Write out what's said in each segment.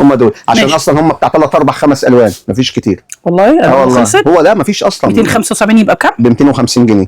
هم دول عشان ماشي. اصلا هم بتاع 3 4 5 الوان، مفيش كتير. والله اه والله خلصت. هو لا مفيش اصلا. 275 يبقى بكام؟ ب 250 جنيه.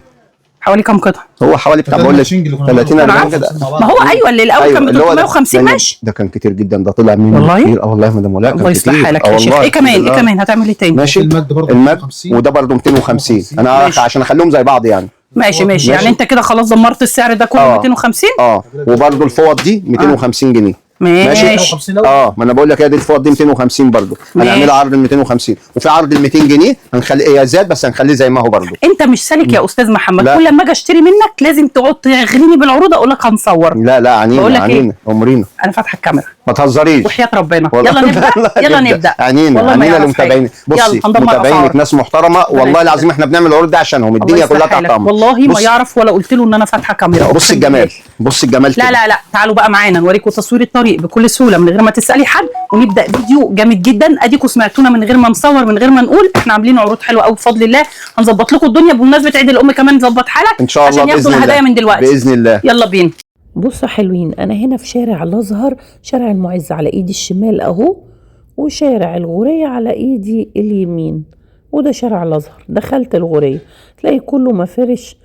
حوالي كام قطعه؟ هو حوالي بتاع بقول لك 30 40 كده. ما هو ايوه اللي الاول كان ب اللي هو ده. 350. لأن ماشي. ده كان كتير جدا، ده طلع منه والله؟ كتير. اه والله يا مدام ولاء كان الله يصلح كتير. حالك اه يا شيخ. والله. ايه كمان؟ ايه كمان هتعمل ايه تاني؟ ماشي. المد برضه المد 250. وده برضه 250. انا ماشي. عشان اخليهم زي بعض يعني. ماشي ماشي. يعني ماشي. انت كده خلاص دمرت السعر ده كله. 250. اه وبرضه الفوط دي 250 جنيه. ماشي. 250 الاول. اه ما انا بقول لك هي دي الفوط دي 250 برضه. ماشي. هنعملها عرض ال 250، وفي عرض ال 200 جنيه هنخليه يا زاد، بس هنخليه زي ما هو برضه. انت مش سالك يا استاذ محمد. لا. كل لما اجي اشتري منك لازم تقعد تغريني بالعروض، اقول لك هنصور. لا لا عنينا. بقول لك ايه؟ عنينا امرينا. انا فاتحة الكاميرا. ما تهزريش وحياه ربنا. والله. يلا نبدا. يلا نبدا. عنينا والله ما عنينا يعرف لمتابعينك. حاجة. بصي يلا هندمر متابعينك أسعار. ناس محترمه والله العظيم، احنا بنعمل العروض دي عشانهم، الله الدنيا يصلح كلها تحت حالك. امر. والله ما بص- يعرف ولا قلت له ان انا فاتحة كاميرا. بص أقسم الجمال، بالله. بص الجمال لا كده. لا لا، تعالوا بقى معانا نوريكم تصوير الطريق بكل سهولة من غير ما تسالي حد، ونبدا فيديو جامد جدا. اديكم سمعتونا من غير ما نصور، من غير ما نقول احنا عاملين عروض حلوة قوي بفضل الله. هنظبط لكم الدنيا بمناسبة عيد الام كمان، نظبط حالك ان شاء الله عشان ياخدوا باذن الهدايا الله من دلوقتي باذن الله. يلا بينا. بصوا حلوين، انا هنا في شارع الازهر، شارع المعز على ايدي الشمال اهو، وشارع الغورية على ايدي اليمين، وده شارع الازهر. دخلت الغورية تلاقي كله مفارش،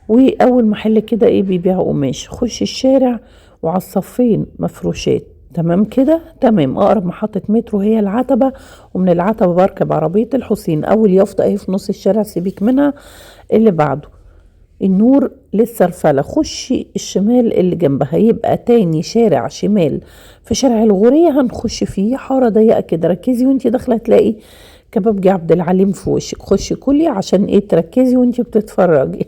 واول محل كده ايه بيبيع قماش. خش الشارع وعلى الصفين مفروشات. تمام كده؟ تمام. اقرب محطة مترو هي العتبة، ومن العتبة بركب عربية الحسين. اول يافطة اهي في نص الشارع سيبك منها، اللي بعده النور لسه رفلة، خشي الشمال اللي جنبها، يبقى تاني شارع شمال في شارع الغورية هنخش فيه، حارة ضيقة كده. ركزي وانتي داخلة تلاقي كبابجي عبد العليم في وشك، خشي كلي عشان ايه تركزي وانتي بتتفرجي.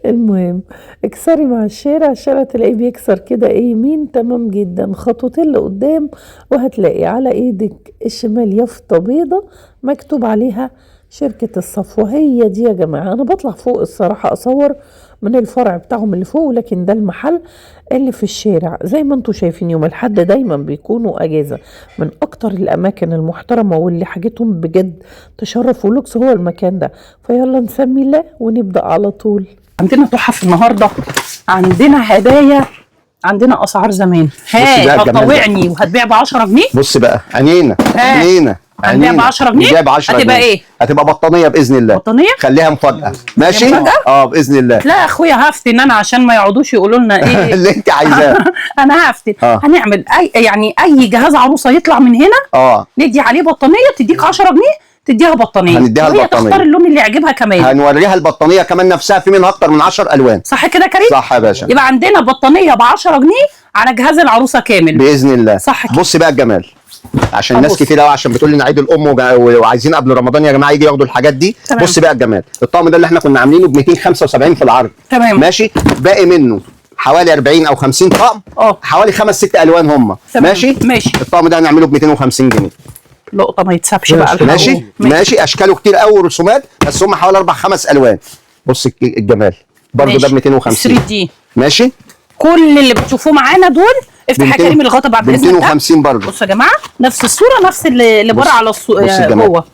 المهم اكسري مع الشارع، الشارع تلاقيه بيكسر كده ايه يمين، تمام جدا. خطوتين لقدام وهتلاقي على ايدك الشمال يافطة بيضة مكتوب عليها شركة الصفوة. هي دي يا جماعة. أنا بطلع فوق الصراحة أصور من الفرع بتاعهم اللي فوق، ولكن ده المحل اللي في الشارع زي ما انتوا شايفين. يوم الحد دايما بيكونوا أجازة. من أكتر الأماكن المحترمة واللي حاجتهم بجد تشرف ولوكس هو المكان ده. فيلا نسمي الله ونبدأ على طول. عندنا تحف النهارده، عندنا هدايا، عندنا اسعار زمان. هاي بقى الجمال ده. هتطوعني وهتبيع ب 10 جنيه. بص بقى عنينا ها. عنينا هنبيع عنينا. ب 10 جنيه؟ نبيع ب 10 هتبقى جنيه. ايه؟ هتبقى بطانيه باذن الله. بطانيه؟ خليها مفاجاة. ماشي؟ مفاجأة؟ اه باذن الله. لا يا اخويا هفتن انا عشان ما يقعدوش يقولوا لنا ايه. اللي انت عايزاه. انا هفتن. هنعمل اي يعني اي جهاز عروسه يطلع من هنا ندي عليه بطانيه، تديك 10 جنيه تديها بطانيه. هنديها وهي البطانية. تختار اللون اللي يعجبها كمان. هنوريها البطانيه كمان نفسها، في منها اكتر من 10 الوان. صح كده يا كريم؟ صح يا باشا. يبقى عندنا بطانيه ب 10 جنيه على جهاز العروسة كامل باذن الله. صح كده. بص بقى الجمال، عشان الناس أبص. كتير قوي عشان بتقول لنا عيد الام وعايزين قبل رمضان يا جماعة يجي ياخدوا الحاجات دي. تمام. بص بقى الجمال، الطقم ده اللي احنا كنا عاملينه ب 275 في العرض. تمام. ماشي. باقي منه حوالي 40 او 50 طقم. حوالي 5 6 الوان هم. تمام. ماشي. ماشي. الطقم ده هنعمله ب 250 جنيه. لقطة ما يتسابش بقى الحقوق. ماشي ماشي. اشكاله كتير قوي ورسومات، بس هم حوالي 4 5 الوان. بص الجمال برضه ده ب 250. 3 دي. ماشي. كل اللي بتشوفوه معانا دول افتح يا كريم الغطا بعد ب اذنك ده. 250 برضه. بصوا يا جماعة نفس الصورة، نفس اللي بره على بص الجمال. جوه.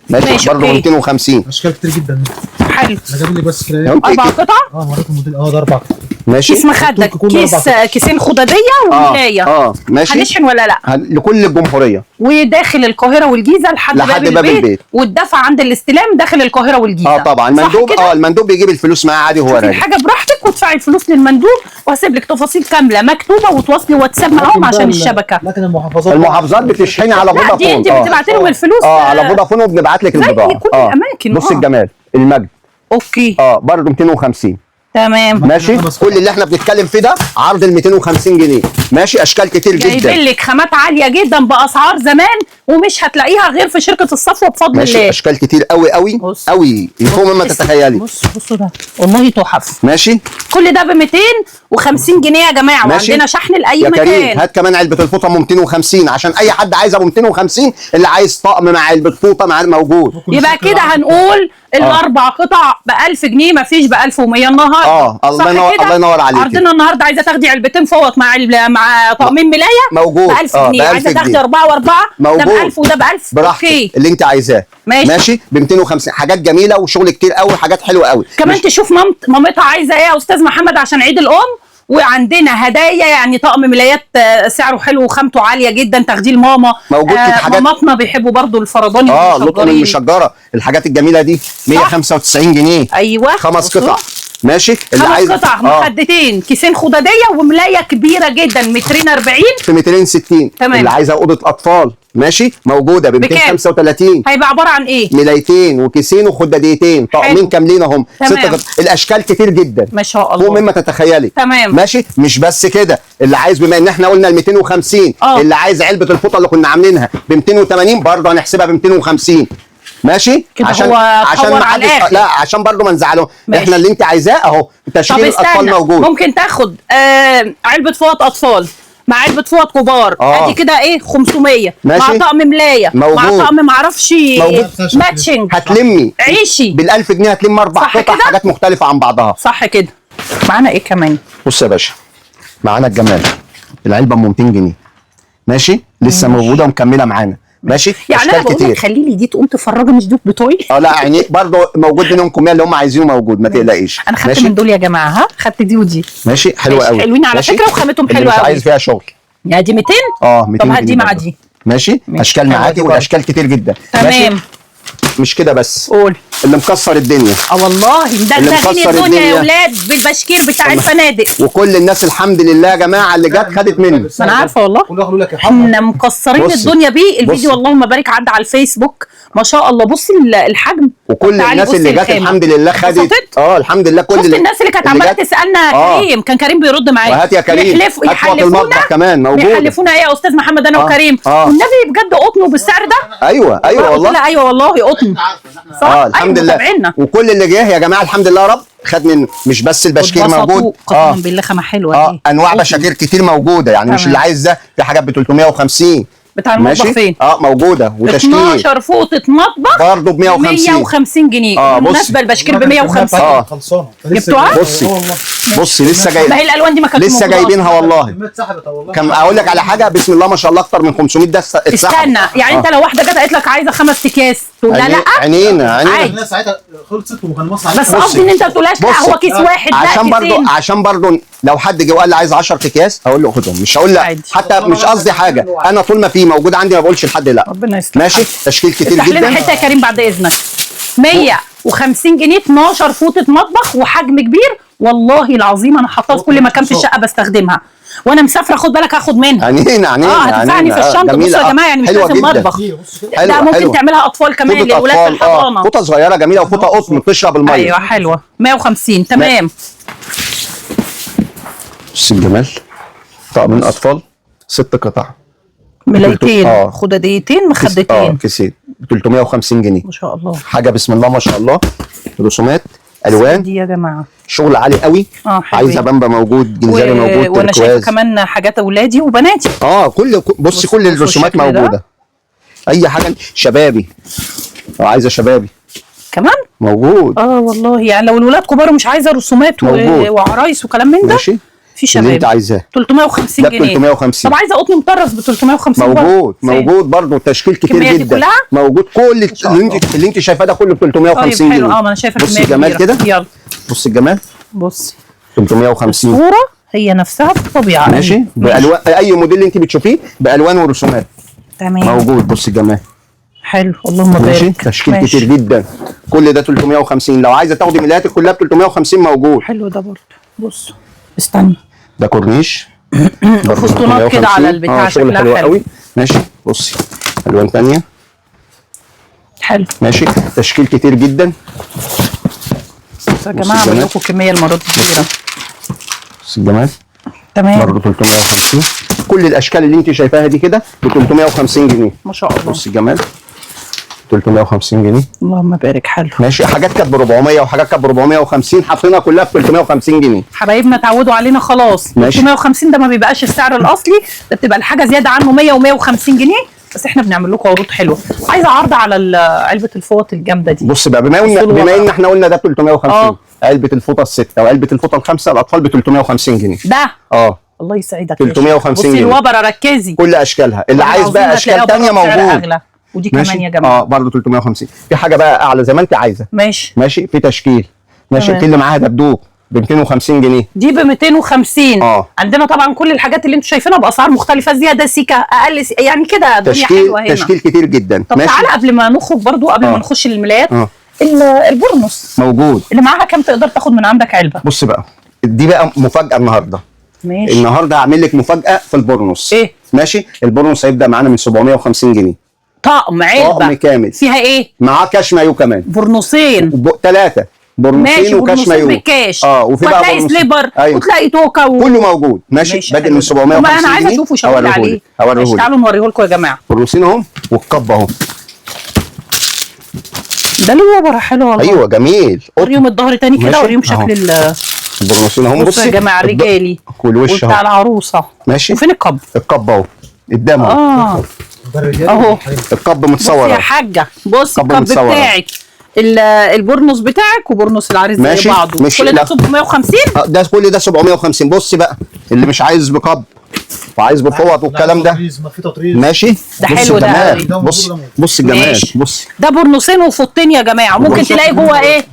ماشي, ماشي، برضه okay. 250. اشكال كتير جدا. حلو. انا جايب لك بس كده. انت اربع قطع. اه وريكم الموديل. اه ده اربع قطع. ماشي. كيس مخدة، كله كيس أربع قطع. كيسين خداديه وملايه. ماشي. هنشحن ولا لا؟ لكل الجمهورية. وداخل القاهرة والجيزه لحد باب البيت. والدفع عند الاستلام داخل القاهرة والجيزه. طبعا المندوب صح كده؟ المندوب بيجيب الفلوس معاه عادي وهو شوفي راجع. الحاجة براحتك وادفعي الفلوس للمندوب، وهسيب لك تفاصيل كاملة مكتوبة وتواصلي واتساب معاهم لكن عشان بقى الشبكة. لكن المحافظات المحافظات بتشحني على لا فودافون. دي انت بتبعتي لهم الفلوس. على فودافون وبنبعت لك زي البضاعة. كل الأماكن، بص الجمال المجد. okay برضه 250. تمام. ماشي. خمس كل اللي احنا بنتكلم فيه ده عرض ال 250 جنيه. ماشي. اشكال كتير جدا. جايبين لك خامات عالية جدا باسعار زمان ومش هتلاقيها غير في شركة الصفوة بفضل ماشي. الله. اشكال كتير قوي قوي بص. قوي فوق مما تتخيلي. بص بصوا ده والله تحف. ماشي. كل ده ب 250 جنيه يا جماعة. ماشي. وعندنا شحن لاي يا كريم مكان. هات كمان علبة الفوطه ب 250 عشان اي حد عايز ابو 250، اللي عايز طقم مع علبة فوطه مع موجود. يبقى كده هنقول الاربع قطع ب 1000 جنيه، مفيش ب 1100 النهارده. الله ينور، كده؟ الله ينور عليكي. عرضنا النهارده عايزه تاخدي علبتين فوط مع مع طقمين ملايه موجود. ب 1000 جنيه. ب 1000 عايزه تاخدي جنيه. 4 و4 ده موجود. ب 1000 وده ب 1000. براحتك okay اللي انت عايزاه. ماشي. ماشي ب 250. حاجات جميلة وشغل كتير قوي، حاجات حلوة قوي. كمان تشوف مامتها عايزه ايه يا استاذ محمد عشان عيد الام، وعندنا هدايا، يعني طقم ملايات سعره حلو وخامته عالية جدا، تاخديه لماما. موجود حاجات ماماتنا بيحبوا برضو الفرداني اللطقم المشجره، الحاجات الجميلة دي 195 جنيه. ايوه 5 قطع. ماشي، اللي 5 عايز قطع، مخدتين، كيسين خداديه، وملايه كبيرة جدا 240 في 260. تمام. اللي عايزه اوضة اطفال ماشي موجودة ب 235. هيبقى عبارة عن ايه؟ ملايتين وكيسين وخداديتين، طقمين كاملين اهم. 6 قطع. الاشكال كتير جدا ما شاء الله، فوق مما تتخيلي. تمام. ماشي، مش بس كده، اللي عايز بما ان احنا قلنا ال 250، اللي عايز علبة الفوطه اللي كنا عاملينها ب 280 برضه هنحسبها ب 250. ماشي، كده هو عشان على الاخر. لا عشان برضه ما نزعلهم، احنا اللي انت عايزاه اهو. تشكيل الاطفال موجود. ممكن تاخد علبة فوط اطفال مع علبة فوط كبار، ادي كده ايه 500. ماشي. مع طقم ملايه، موجود. مع طقم معرفش matching. هتلمي عيشي بال1000 جنيه، هتلم 4 قطع حاجات مختلفة عن بعضها. صح كده. معانا ايه كمان؟ بص يا باشا، معانا الجمال، العلبة ب 200 جنيه. ماشي، لسه موجودة ومكمله معانا. ماشي، يعني انا بقول لك خلي لي دي تقوم تفرجي، مش دول بتوعي. لا يعني برضه موجود منهم كمية اللي هم عايزينه موجود، ما تقلقيش. انا خدت من دول يا جماعة، ها خدت دي ودي. ماشي، حلوة قوي، حلوين على فكرة وخامتهم حلوة قوي. مش عايز فيها شغل. يعني دي 200؟ 200. طب هات دي مع دي. ماشي، اشكال معاكي والاشكال كتير جدا. تمام. مش كده بس، قول. اللي مكسر الدنيا. والله مدغدغين الدنيا يا ولاد بالبشكير بتاع الفنادق، وكل الناس الحمد لله يا جماعة اللي جت خدت منه. ما انا عارفه والله، احنا مكسرين الدنيا بيه. الفيديو اللهم بارك عدى على الفيسبوك ما شاء الله. بصي الحجم، وكل الناس اللي جت الحمد لله خدت. الحمد لله. كل شفت الناس اللي كانت عماله تسالنا كريم، كان كريم بيرد معايا. وهات يا كريم، يحلفونا كمان موجود، بيحلفونا ايه يا استاذ محمد انا وكريم والنبي بجد قطنوا بالسعر ده. ايوه ايوه والله، ايوه والله قطن. صح. الحمد لله. وكل اللي جه يا جماعة الحمد لله رب خد منه. مش بس البشكير موجود، قسما بالله خامة حلوة. انواع بشاكير كتير موجودة، يعني مش اللي عايز ده، في حاجات ب 350 بتاع المطبخ فين؟ موجودة وتشكيل 12 فوطه مطبخ برضه ب 150 جنيه. بالمناسبة البشكير ب 150. خلصانه. جبتوها؟ بصي بصي لسه جاي، ما هي الالوان دي ما كانتش لسه جايبينها والله. كم اقول لك على حاجة، بسم الله ما شاء الله اكتر من 500 ده اتسحب. استنى، يعني انت لو واحدة جت قالت لك عايزه 5 اكياس تقول لها لا؟ عينينا عينينا ساعتها خلصت وكان مصر. بس قصدي ان انت ما تقولهاش لا هو كيس واحد، لا عشان برضه، عشان برضه لو حد جه وقال لي عايز 10 اكياس هقول له خدهم، مش هقول لا. حتى مش قصدي حاجة، انا طول ما في موجود عندي ما بقولش لحد لا. ربنا يستر. ماشي، تشكيل كتير جدا. افتح لنا حتة يا كريم بعد اذنك. 150 جنيه 12 فوطه مطبخ وحجم كبير. والله العظيم انا حاطاها في كل مكان في الشقة بستخدمها، وانا مسافرة خد بالك هاخد منها. عينينا عينينا. هتنفعني في الشنطة. بصوا يا جماعة، يعني مش لازم مطبخ، ده ممكن تعملها اطفال كمان، للاولاد في الحضانة. فوطه صغيرة جميلة وفوطه قطن بتشرب المية. ايوه حلوة. 150. تمام. بص الجمال، طقمين اطفال، 6 قطع، ملايتين، خداديتين، مخدتين، كيسين ب 350 جنيه. ما شاء الله، حاجة بسم الله ما شاء الله. رسومات، الوان دي يا جماعة، شغل عالي قوي. عايزه بامبا موجود، جنزاري موجود، وانا شايفه كمان حاجات اولادي وبناتي. كل بصي كل الرسومات موجودة. اي حاجة شبابي، عايزه شبابي كمان موجود. والله يعني لو الولاد كبار ومش عايزه رسومات وعرايس وكلام من ده، ماشي في شباب اللي انت عايزاه. 350 جنيه. 350. طب عايزه قطن مطرز ب 350. موجود موجود برضه، تشكيل كتير جدا موجود. كل اللي انت شايفاه ده كله ب 350 جنيه. طيب حلو. ما انا شايفه. بصي الجمال كده، يلا بصي الجمال، بصي 350. الصورة هي نفسها في الطبيعة. ماشي، بالوان، اي موديل اللي انت بتشوفيه بالوان ورسومات. تمام موجود. بصي الجمال حلو، اللهم بارك. ماشي، تشكيل كتير جدا. كل ده 350. لو عايزه تاخدي ملاياتك كلها ب 350 موجود. حلو ده برضه. بص استنى، ده كورنيش فستونات كده على البتاع، شغل حلو قوي. ماشي، بصي الوان ثانية حلو. ماشي، تشكيل كتير جدا يا جماعة. عمل لكم كمية المرة دي كبيرة. بصي الجمال. تمام، برضه 350. كل الاشكال اللي انت شايفاها دي كده ب 350 جنيه. ما شاء الله. بصي الجمال، 350 جنيه. اللهم بارك. حلو. ماشي، حاجات كانت ب 400 وحاجات كانت ب 450، حاطينها كلها ب 350 جنيه. حبايبنا اتعودوا علينا خلاص. ماشي. 350 ده ما بيبقاش السعر الاصلي، ده بتبقى الحاجة زيادة عنه 100 و150 جنيه، بس احنا بنعمل لكم عروض حلوة. عايزه عرض على علبة الفوط الجامدة دي. بص بقى، بما ان احنا قلنا ده ب 350، علبة الفوطه الستة وعلبة الفوطه الخمسة الاطفال ب 350 جنيه. ده الله يسعدك. 350 جنيه. بصي الوبره، ركزي، كل اشكالها. اللي عايز بقى اشكال ثانية موجود. ودي كمان يا جماعة برضه 350. في حاجة بقى اعلى زي ما انت عايزه. ماشي ماشي، في تشكيل. ماشي، في اللي معاها دبدوب ب 250 جنيه. دي ب 250. عندنا طبعا كل الحاجات اللي انتم شايفينها باسعار مختلفة، زيادة سيكه، اقل يعني كده الدنيا حلوة هنا، تشكيل كتير جدا. طب تعالى قبل ما نخرج برضو، قبل ما نخش للملايات، البرنس موجود اللي معاها كام تقدر تاخد من عندك علبة؟ بص بقى، دي بقى مفاجاة النهارده. ماشي. النهارده هعمل لك مفاجاة في البرنس. ايه؟ ماشي. البرنس هيبدا معانا من 750 جنيه. طقم علبة، طقم كامل فيها ايه؟ معاه كاش مايو كمان، برنسين، 3 برنسين وكاش مايو بالكاش. وفي بقى وتلاقي slipper. أيوة. وتلاقي توكه كله موجود. ماشي، بدل من 750 انا عايزه اشوفه شغال عليه. اوريهولك. تعالوا نوريه لكم يا جماعة. برنسين اهم والكب اهو. ده له وبره حلو والله. ايوه جميل. وريهم الظهر تاني كده، وريهم شكل البرنسين اهم. بصوا يا جماعة، الرجالي والوش اهو وبتاع العروسة. ماشي. وفين الكب؟ الكب اهو قدام اهو. اهو الكب متصور يا حاجة. بص الكب بتاعك، البرنس بتاعك وبرنس العريس زي بعضه. كل ده 750. ده كل ده 750. بص بقى، اللي مش عايز بكب وعايز بفوط والكلام ده، ماشي. ده حلو ده. بص بص الجمال. بص ده برنسين وفوطين يا جماعة، ممكن تلاقي جوه ايه؟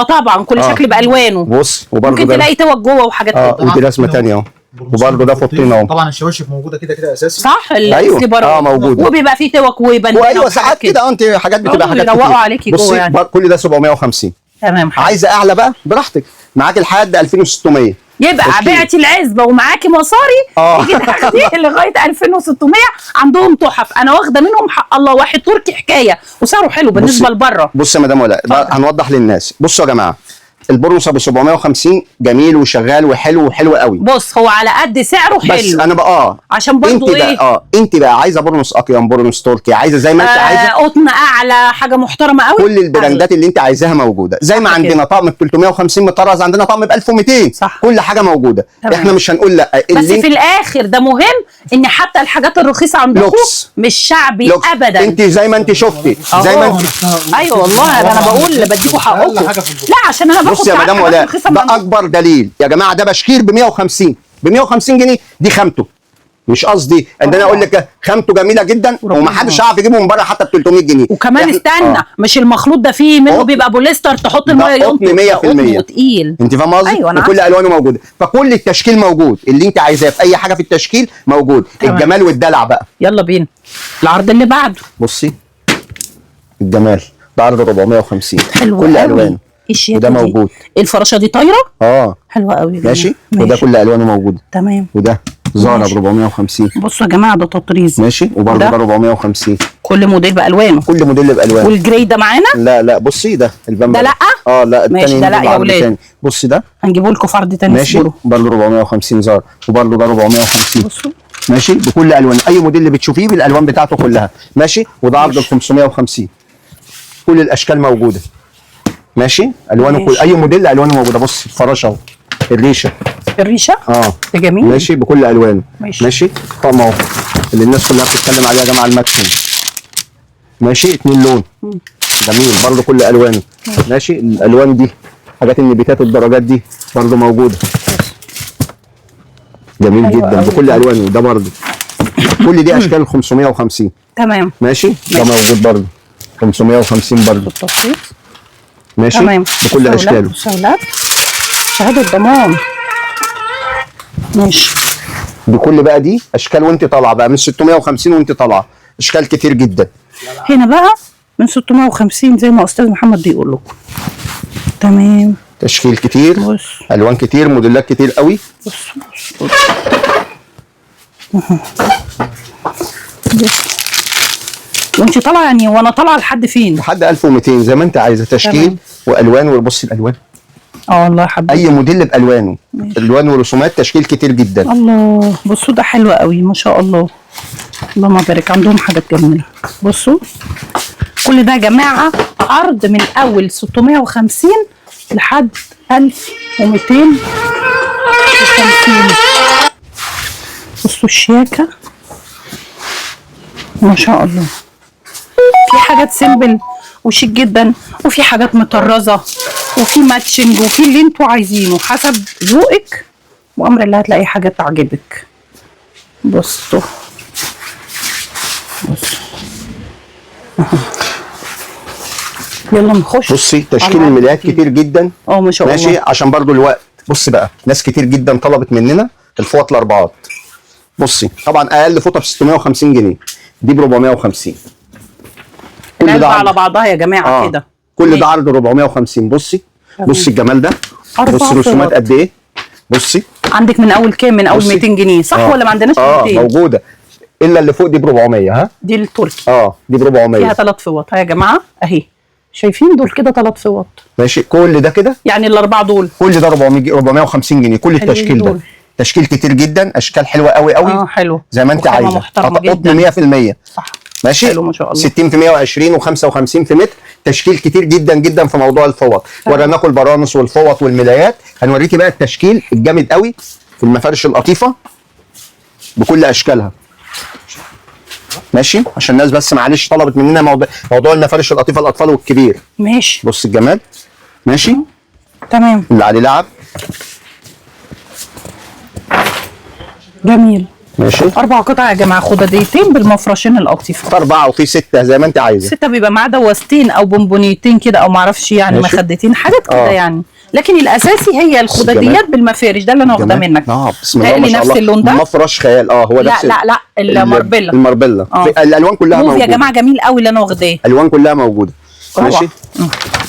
طبعا كل شكل بالوانه. بص، وبرده ممكن تلاقي توك جوه وحاجات كده. ودي رسمه ثانية اهو، وبرده ده فوطين اهو. طبعا الشواشف موجودة كده كده اساسي، صح؟ ايوه موجودة، وبيبقى فيه توك وبندانه. وايوة ساعات كده انت حاجات بتبقى حاجات بيروقوا عليكي جوه يعني. كل ده 750. تمام. عايزه اعلى بقى براحتك، معاك لحد 2600. يبقى بعتي العزبة ومعاكي مصاري، تيجي تاخديه لغاية 2600. عندهم تحف، انا واخده منهم حق الله، واحد تركي حكاية وسعره حلو بالنسبة لبره. بص يا مدام ولاء، هنوضح للناس. بصوا يا جماعة، البرنس ابو 750 جميل وشغال وحلو وحلو قوي. بص هو على قد سعره حلو، بس انا بقى عشان برضه ايه، انت بقى عايزه برنس اقيم، برنس تركي، عايزه زي ما انت عايزه، قطن اعلى، حاجة محترمه قوي. كل البراندات اللي انت عايزاها موجودة. زي ما عندنا طقم ب 350 مطرز، عندنا طقم ب 1200. صح، كل حاجة موجودة. تمام. احنا مش هنقول لا، بس في الاخر ده مهم ان حتى الحاجات الرخيصة عندكم مش شعبي لوكس. ابدا. انت زي ما انت شفتي، زي ما انت ايوه والله انا بقول بديكوا حقكم. لا عشان انا باخد بص يا مدام ولاء، ده اكبر دليل يا جماعة. ده بشكير ب 150، ب 150 جنيه دي خامته. مش قصدي ان انا اقول لك خامته جميلة جدا ومحدش عارف يجيبه من بره حتى ب 300 جنيه. وكمان استنى، مش المخلوط ده فيه منه بيبقى بوليستر، تحط المية ينطق 100% وتقيل. انت فاهمه قصدي؟ ايوه، وكل الوانه موجودة، فكل التشكيل موجود اللي انت عايزاه في اي حاجة في التشكيل موجود. الجمال والدلع بقى. يلا بينا العرض اللي بعده. بصي الجمال ده عرض 450، حلو كل الوانه. وده موجود. الفراشة دي طايره، حلوة قوي. ماشي. وده كل الوانه موجودة. تمام. وده زهره ب 450. بصوا يا جماعة ده تطريز. ماشي. وبرده ده 450. كل موديل بالوانه، كل موديل بالوانه. وال gray ده معانا؟ لا لا، بصي ده البامبا ده لا، لا الثاني ماشي، ده لا يا ولاد. بصي ده هنجيبه لكم فرد تاني. ماشي، برده 450 زهره، وبرده ده 450. بصوا ماشي، بكل الوانه، اي موديل اللي بتشوفيه بالالوان بتاعته كلها. ماشي. وده عرض ال 550، كل الاشكال موجودة. ماشي، الوانه كل اي موديل الوانه موجودة. بص الفراشة اهو، الريشة، الريشة ده جميل. ماشي، بكل الوانه. ماشي. طقم اهو اللي الناس كلها بتتكلم عليه يا جماعة، ال matching. ماشي، 2 لون جميل برضه، كل الوانه. ماشي. الالوان دي حاجات النباتات والدرجات دي برضه موجودة. جميل جدا بكل الوانه. ده برضه كل دي اشكال 550. تمام. ماشي، ده موجود برضه 550 برضه. ماشي. تمام، بكل اشكاله. شهادة ضمان. ماشي، بكل بقى دي اشكال وانت طالعه بقى من 650 وانت طالعه، اشكال كتير جدا. هنا بقى من 650 زي ما استاذ محمد بيقول لكم. تمام. تشكيل كتير، بص. الوان كتير، موديلات كتير قوي. بص بص بص. وانت طالعه يعني، وانا طالعه لحد فين؟ لحد 1200 زي ما انت عايزه، تشكيل والوان. وبصي الالوان، والله حبيبي اي موديل بالوانه، الوان ورسومات، تشكيل كتير جدا. الله، بصوا ده حلو قوي ما شاء الله، اللهم بارك. عندهم حاجات جميلة. بصوا كل ده يا جماعة عرض من اول 650 لحد 1250. بصوا الشياكه ما شاء الله. في حاجات simple وشيك جدا، وفي حاجات مطرزه، وفي matching، وفي اللي انتوا عايزينه حسب ذوقك وامر الله هتلاقي حاجة تعجبك. بصوا بصوا، يلا نخش. بصي تشكيل الملايات كتير جدا. ما شاء الله. ماشي، عشان برضو الوقت. بص بقى، ناس كتير جدا طلبت مننا الفوط الاربعات. بصي طبعا اقل فوطه ب 650 جنيه، دي ب 450. كل ده العلبة على عرض بعضها يا جماعة كده. كل ده عرض 450. بصي بصي الجمال ده، أربع بصي الرسومات فوط. قد ايه. بصي عندك من اول كام؟ من اول بصي. 200 جنيه صح ولا ما عندناش 200؟ موجودة الا اللي فوق دي ب 400. ها دي التركي دي ب 400 فيها 3 فوط. ها يا جماعة اهي، شايفين دول كده 3 فوط. ماشي كل ده كده يعني الاربعة دول كل ده 400 450 جنيه كل حلوين التشكيل ده. دول. تشكيل كتير جدا، اشكال حلوة قوي قوي. حلو زي ما انت وخامة عايزه، محترمه قطن جدا. 100%. صح ماشي حلو ما شاء الله. 60 في 120 و55 في متر. تشكيل كتير جدا جدا في موضوع الفوط. وريناكم البرانس والفوط والملايات. هنوريكي بقى التشكيل الجامد قوي في المفارش القطيفه بكل اشكالها. ماشي، عشان الناس بس معلش طلبت مننا موضوع المفارش القطيفه الاطفال والكبير. ماشي بص الجمال. ماشي تمام اللي عليه لعب. جميل. ماشي 4 قطع يا جماعة، خداديتين بالمفرشين القطيفه. في 4 وفي 6 زي ما انت عايزه. 6 بيبقى معاه دواستين او بونبونيتين كده، او معرفش يعني ماشي. مخدتين، حاجات كده يعني. لكن الاساسي هي الخداديات بالمفارش، ده اللي انا واخداه منك. بسم الله ما تقلي شاء نفس الله. اللون ده. مفرش خيال. هو لا نفس لا لا الماربيلا. الماربيلا الالوان كلها موف موجودة يا جماعة، جميل قوي اللي انا واخداه. الالوان كلها موجودة. ماشي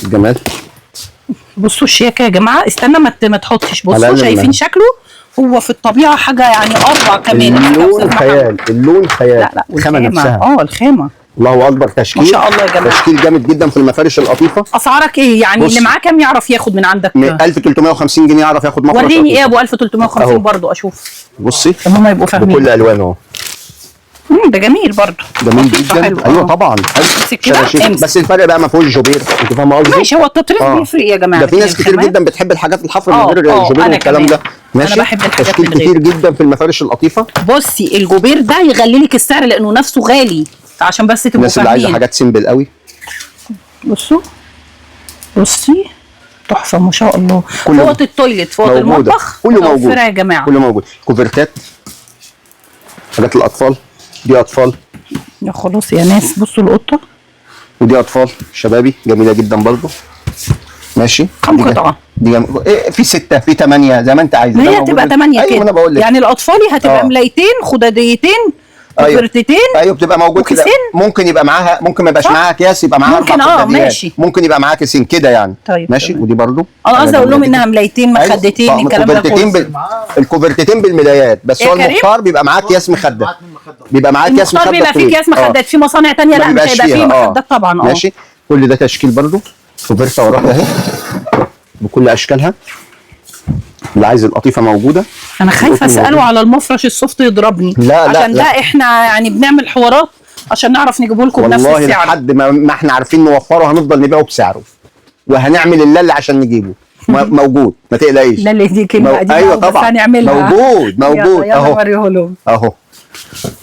الجمال. بصوا الشياكه يا جماعة. استنى ما تحطش. على بصوا الأقل شايفين شكله هو في الطبيعة حاجة يعني اروع كمان. اللون خيال، اللون خيال. لا لا الخامة نفسها. الخامة الله اكبر. تشكيل ما شاء الله يا جماعة. تشكيل جامد جدا في المفارش القطيفه. اسعارك ايه يعني؟ اللي معاه كام يعرف ياخد من عندك؟ 1350 جنيه يعرف ياخد مفرش. وريني ايه ابو 1350 برضو اشوف. بصي هم يبقوا فاهمين بكل الوانه اهو. ده جميل برضو، جميل جدا. ايوه طبعا حلو. بس الفرق بقى ما فيهوش جوبير، انت فاهمه قصدي؟ ماشي، هو التطريز بيفرق يا جماعة. ده في ناس كتير جدا بتحب الحاجات الحفر من غير الجوبير والكلام ده. ماشي، انا بحب الحاجات تشكيل كتير جدا في المفارش القطيفه. بصي الجوبير ده يغلي لك السعر لانه نفسه غالي، عشان بس تبقوا فاهمين. الناس اللي عايزه حاجات simple قوي. بصوا بصي تحفة ما شاء الله. فوط ال toilet، فوط المطبخ، كله موجود يا جماعة، كله موجود. كوفرتات، حاجات الاطفال، دي اطفال يا خلاص يا ناس. بصوا القطة، ودي اطفال شبابي جميلة جدا برضو. ماشي كم قطعه؟ دي إيه، في 6 في 8 زي ما انت عايزه. ما هي هتبقى 8 كده. ايوه انا بقول لك يعني الاطفالي هتبقى ملايتين، خداديتين، كوفرتتين. ايوه بتبقى موجود كده. ممكن يبقى معاها، ممكن ما يبقاش معاها اكياس، يبقى معاها ممكن ماشي، ممكن يبقى معاها كيسين كده يعني. طيب ماشي. ودي برضو انا قصدي اقول لهم انها ملايتين مخدتين الكلام ده كله. الكوفرتتين بالملايات، بس هو المختار بيبقى معاه اكياس مخده. بيبقى معاه اكياس مخده. المختار بيبقى فيه اكياس مخدات. في مصانع ثانية لا مش هيبقى فيه مخدات طبعا. ماشي. كل ده تشكيل برضو. كوفرته وراها اهي بكل اشكالها. اللي عايز القطيفه موجودة. انا خايفة اساله على المفرش ال soft يضربني. لا لا عشان لا. ده احنا يعني بنعمل حوارات عشان نعرف نجيبه لكم بنفس السعر. والله لحد ما احنا عارفين نوفره هنفضل نبيعه بسعره، وهنعمل اللي عشان نجيبه. موجود ما تقلقيش. لا اللي دي كلمة دي. ايوه طبعا هنعملها. موجود موجود اهو. يلا لهم اهو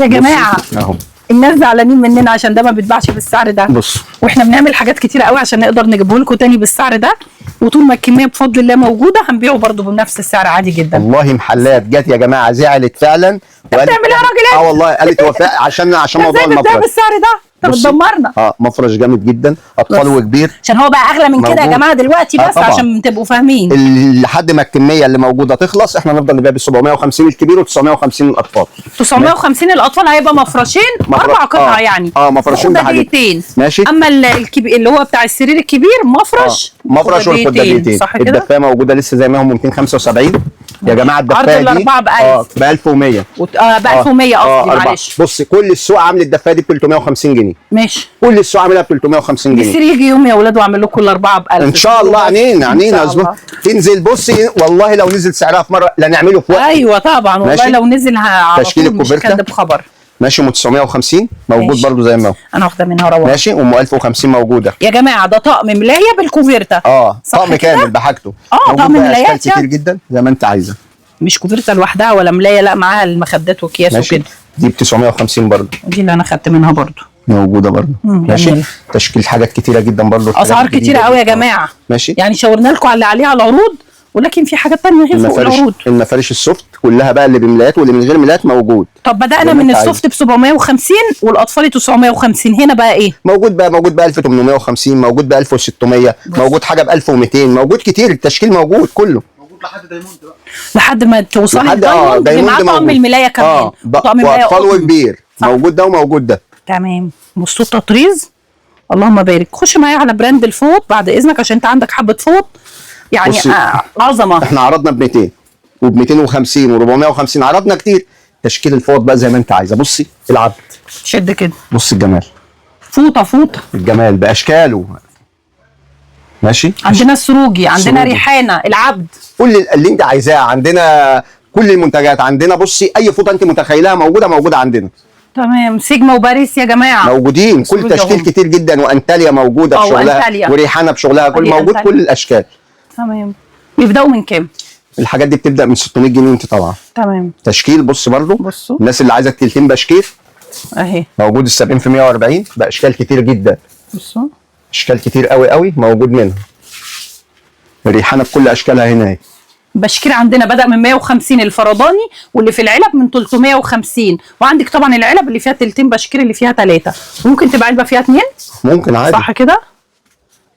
يا جماعة اهو. الناس زعلانين مننا عشان ده ما بيتباعش بالسعر ده. بص واحنا بنعمل حاجات كتيرة قوي عشان نقدر نجيبه لكم تاني بالسعر ده، وطول ما الكمية بفضل الله موجودة هنبيعه برده بنفس السعر عادي جدا. والله محلات جت يا جماعة زعلت فعلا. انت بتعمل ايه يا راجل؟ والله قالت وفاء عشان موضوع المفرش. بالسعر ده؟ انت بتدمرنا. مفرش جامد جدا، اطفال وكبير، عشان هو بقى اغلى من كده يا جماعة دلوقتي، بس عشان تبقوا فاهمين. لحد ما الكمية اللي موجودة تخلص احنا نفضل نبيع ب 750 الكبير و950 الاطفال. 950 الاطفال هيبقى مفرشين 4 قطع يعني. مفرشين بحاجتين. ماشي. اما اللي هو بتاع السرير الكبير مفرش مفرش والخداديتين. صح كده؟ الدفايه موجودة لسه زي ما هم 275 يا جماعة. الدفايه دي عرض الاربعة ب 1000 ب 1100 ب 1100 قصدي معلش. بص كل السوق عامل الدفايه دي ب 350 جنيه. ماشي. كل السوق عاملها ب 350 جنيه. يصير يجي يوم يا اولاد واعمل لكم الاربعة ب 1000 ان شاء الله. عينينا عينينا تنزل. بصي والله لو نزل سعرها في مرة لا نعمله في وقت. ايوه طبعا والله لو نزل على تشكيل طول مش هكدب خبر. ماشي. ام 950 موجود برده زي ما هو. انا واخده منها روعه. ماشي. وام 1050 موجودة يا جماعة. ده طقم ملايه بالكوفيرتا. طقم كامل بحاجته. طقم ملايات كتير جدا زي ما انت عايزه، مش كوفيرتا لوحدها ولا ملايه، لا معاها المخدات واكياس وكده. دي ب 950 برده، دي اللي انا خدت منها برده موجودة برده. ماشي. تشكيل حاجات كتيرة جدا برده، اسعار كتيرة قوي يا جماعة. ماشي. يعني شاورنا لكم على اللي عليها العروض، ولكن في حاجات ثانية غير فوق العروض. المفارش ال soft كلها بقى اللي بملايات واللي من غير ملايات موجود. طب بدأنا من ال soft ب 750 والاطفال 950، هنا بقى ايه؟ موجود بقى، موجود ب 1850، موجود ب 1600، موجود حاجة ب 1200، موجود كتير، التشكيل موجود كله. لحد diamond بقى، لحد ما توصلي لحد ال diamond اللي معاه diamond طقم موجود. الملايه كمان. طقم الملايه واطفال قطن. وكبير. صح. موجود ده وموجود ده. تمام. بصوا التطريز، اللهم بارك. خش معايا على brand الفوط بعد اذنك، عشان انت عندك حبه فوط يعني. بصي. عظمه. احنا عرضنا ب 200 وب 250 و450، عرضنا كتير. تشكيل الفوط بقى زي ما انت عايزه. بصي العبد، شد كده. بصي الجمال، فوطه فوطه، الجمال باشكاله. ماشي. عندنا السروجي، عندنا سروجي. ريحانة، العبد، كل اللي انت عايزاه عندنا، كل المنتجات عندنا. بصي اي فوطه انت متخيلها موجودة، موجودة عندنا. تمام. سيجما وباريس يا جماعة موجودين كل سروجي تشكيل أهو. كتير جدا. وانتاليا موجودة بشغلها، وأنتاليا. وريحانه بشغلها، كل أدي موجود، أنتاليا. كل الاشكال. تمام. بيبداوا من كام؟ الحاجات دي بتبدا من 600 جنيه وانت طالعه. تمام. تشكيل بص برضو. بصوا. الناس اللي عايزه التلتين بشكير اهي. موجود، ال 70 في 140 باشكال كتير جدا. بصوا اشكال كتير قوي قوي موجود منها. الريحانه بكل اشكالها هنا اهي. بشكير عندنا بدأ من 150 الفرداني، واللي في العلب من 350. وعندك طبعا العلب اللي فيها تلتين بشكير، اللي فيها 3، ممكن تبقى علبة فيها 2. ممكن عادي. صح كده.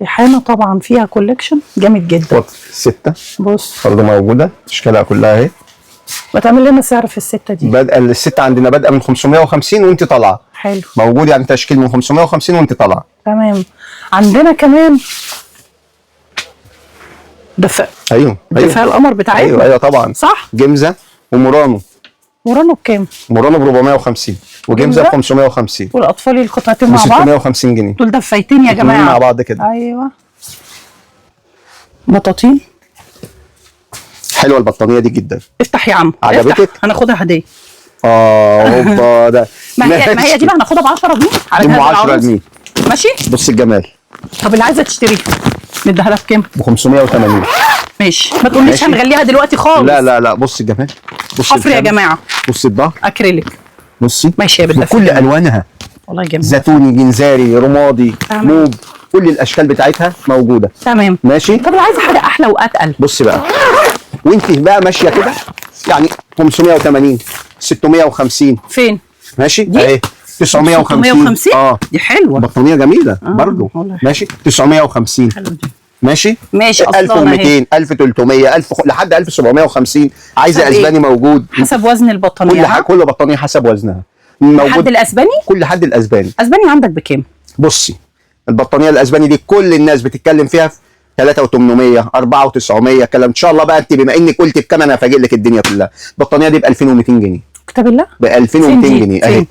ريحانة طبعا فيها collection جامد جدا. فوط 6 بص برضه موجودة، اشكالها كلها اهي. ما تعمل لنا سعر في الستة دي. بادئه الستة عندنا بادئه من 550 وانت طالعه. حلو. موجود يعني تشكيل من 550 وانت طالعه. تمام. عندنا كمان دفاء. ايوه ايوه. دفاء القمر بتاعتنا. ايوه ايوه طبعا. صح. جمزه ومورانو. مورانو بكام؟ مورانو ب 450 وجمزه ب جمزة؟ 550. والاطفال القطعتين ب مع بعض 650 جنيه. دول دفايتين يا اتنين جماعة مع بعض كده. ايوه. بطاطين. حلوة البطانيه دي جدا. افتح يا عم. عجبتك؟ افتح. هناخدها هديه. هوبا ده. ما هي دي بقى هناخدها ب 10 جنيه على ام جهاز 10 العروس. جنيه. ماشي. بص الجمال. طب اللي عايزه تشتريها نديها لها بكام؟ ب 580. ماشي. ما تقوليش ماشي. هنغليها دلوقتي خالص. لا لا لا، بص الجمال. بص حفر يا الخامة. جماعة. بص الظهر. اكريليك. بصي. ماشي يا بالدفع. بكل الوانها. والله جميل. زيتوني، جنزاري، رمادي، تمام. موف، كل الاشكال بتاعتها موجودة. تمام. ماشي. طب اللي عايزه حاجة احلى واتقل. بصي بقى وانت بقى ماشية كده يعني 580، 650. فين؟ ماشي دي؟ اهي 950. 650؟ دي حلوة. بطانيه جميلة برضو. والله. ماشي 950. حلوة دي. ماشي ماشي، أصلاً 1200، 1300، 1000 لحد 1750. عايزه حسب إيه؟ اسباني موجود. حسب وزن البطانيه. كل حاجة، كل بطانيه حسب وزنها موجود. حد الاسباني؟ كل حد الاسباني. اسباني عندك بكام؟ بصي البطانيه الاسباني دي كل الناس بتتكلم فيها في 3800، 4900 كلام. ان شاء الله بقى انت بما انك قلت بكام انا هفاجئ لك الدنيا كلها. البطانيه دي ب 2200 جنيه. كتاب الله؟ ب 2200 فين دي؟ جنيه اهي. فين؟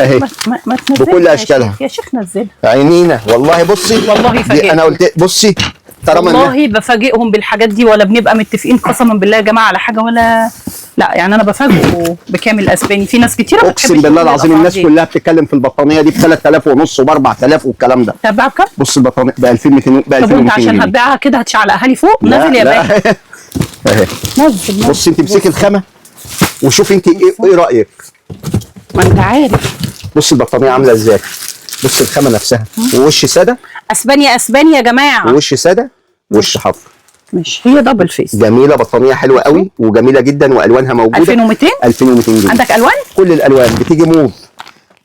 اهي ما تنزلها بكل يا اشكالها. شيخ، يا شيخ نزلها. عينينا والله. بصي والله دي فاجئت. انا قلت بصي طالما والله بفاجئهم بالحاجات دي، ولا بنبقى متفقين قسما بالله يا جماعة على حاجة ولا لا. يعني انا بفاجئه بكام الاسباني. في ناس كتيرة ما اقسم بتحبش بالله تقول العظيم الأسعار الناس دي. كلها بتتكلم في البطانيه دي ب 3000 ونص وب 4000 والكلام ده. طب بقى بكام؟ بص البطانيه ب 2200، ب طب وانت 2200 عشان جنيه. هتبيعها كده هتشعلقها لي فوق؟ لا، نزل يا لا. باشا. اهي. نزل نزل. بصي انت امسكي الخامة وشوفي انت ايه رايك. ما انت عارف. بصي البطانيه عامله ازاي. بصي الخامة نفسها. ووش ساده. اسبانيا اسبانيا يا جماعة. ووش ساده، وش حفر. ماشي. هي double face. جميلة، بطانيه حلوة قوي وجميلة جدا والوانها موجودة. 2200؟ 2200 جنيه. عندك الوان؟ كل الالوان بتيجي موف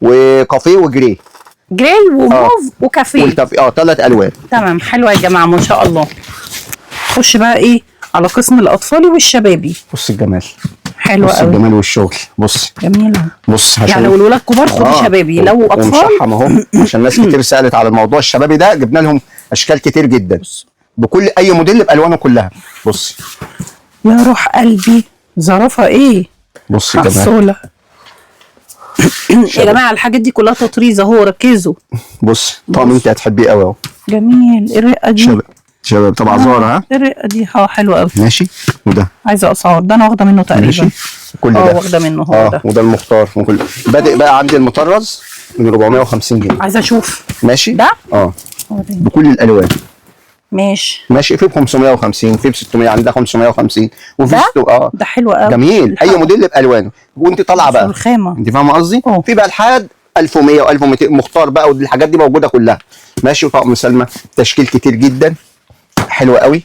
وكافيه و gray. gray وموف وكافيه. والكافيه 3 الوان. تمام. حلوة يا جماعة ما شاء الله. خش بقى ايه على قسم الاطفالي والشبابي. بص الجمال. حلوة بص قوي. الجمال والشغل. بص جميلة. بص عشان يعني لو الولاد كبار خدي شبابي، لو اطفال ومشحم اهو عشان ناس كتير سالت على الموضوع الشبابي ده، جبنا لهم اشكال كتير جدا بكل اي موديل بالوانه كلها. بص يا روح قلبي زرافة ايه؟ بص الجمال. عسولة. يا جماعة الحاجات دي كلها تطريز اهو، ركزوا. بص طقم انت هتحبيه قوي اهو. جميل. إيه الرقة دي؟ شباب شباب طبعا زهره. ها إيه الرقة دي؟ حلوة قوي. ماشي. وده عايزه اسعار ده انا واخده منه تقريبا. ماشي كل ده واخده منه هو ده. وده المختار وكل بادئ بقى عندي المطرز من 450 جنيه. عايزه اشوف ماشي ده؟ بكل الالوان. ماشي ماشي. في ب 550، في ب 600، عندها 550 وفي ده؟ ده حلو قوي. جميل. اي موديل بالوانه وانت طالعه بقى. الخامة. انت فاهمه قصدي؟ في بقى لحد 1100 و1200 مختار بقى، والحاجات دي موجودة كلها. ماشي. وطقم سلمى تشكيل كتير جدا حلو قوي.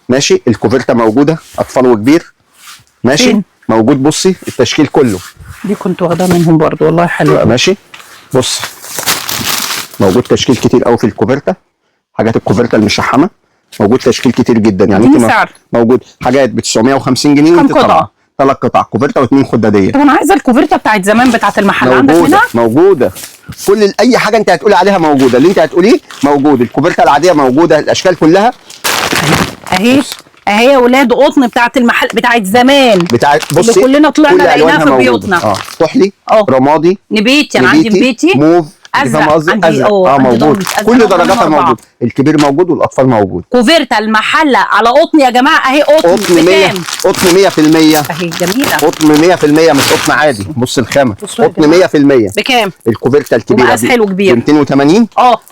ماشي. الكوفرتا موجودة اطفال وكبير. ماشي. فين؟ موجود. بصي التشكيل كله. دي كنت واخداها منهم برضو والله حلوة قوي. ماشي. بص موجود تشكيل كتير قوي في الكوفرتا، حاجات الكوفرتا المشحمه موجود تشكيل كتير جدا يعني. اديني انت سعر. موجود حاجات ب 950 جنيه كم وانت قطعة؟ طالعه 3 قطع كوفرتا واثنين خداديه. طب انا عايزه الكوفرتا بتاعت زمان بتاعت المحل، عندك موجودة منها؟ موجودة، كل اي حاجة انت هتقولي عليها موجودة، اللي انت هتقوليه موجود. الكوفرتا العادية موجودة، الاشكال كلها اهي اهي يا ولاد، قطن بتاعت المحل بتاعت زمان بتاعت، بصي اللي كلنا طلعنا كل لقيناها ألوانها في موجودة. بيوتنا. كحلي، رمادي، نبيتي، انا عندي نبيتي، موف، أنت أزرق، فاهمة قصدي؟ عندي ازرق عندي موجود، درجة أزرق كل وأنا درجاتها أربعة. موجود، الكبير موجود والاطفال موجود. كوفرتا المحلة على قطن يا جماعة، اهي قطن قطن 100، بكام؟ قطن 100%، اهي جميلة، قطن 100% مش قطن عادي. بص الخامة، بصوا يا قطن 100%. بكام؟ الكوفرتا الكبيرة ومقاس حلو كبير. ب 280،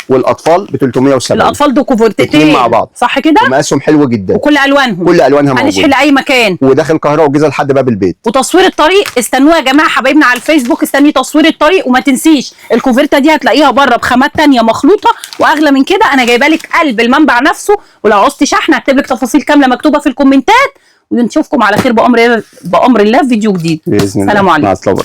والاطفال ب 370. الاطفال دول كوفرتتين اتنين مع بعض. صح كده؟ ومقاسهم حلو جدا، وكل الوانهم، كل الوانها هنشحن موجودة، لاي مكان، وداخل القاهرة والجيزه لحد باب البيت. وتصوير الطريق استنوه يا جماعة حبايبنا على الفيسبوك، استني تصوير الطريق. وما تنسيش الكوفرتا دي هتلاقيها بره بخامات تانية مخلوطه واغلى من كده، انا جايبه لك قلب المنبع نفسه. ولو عوزتي شحن هكتب لك تفاصيل كاملة مكتوبة في الكومنتات. ونشوفكم على خير بامر الله في فيديو جديد. باذن الله. سلام عليكم. مع السلامة.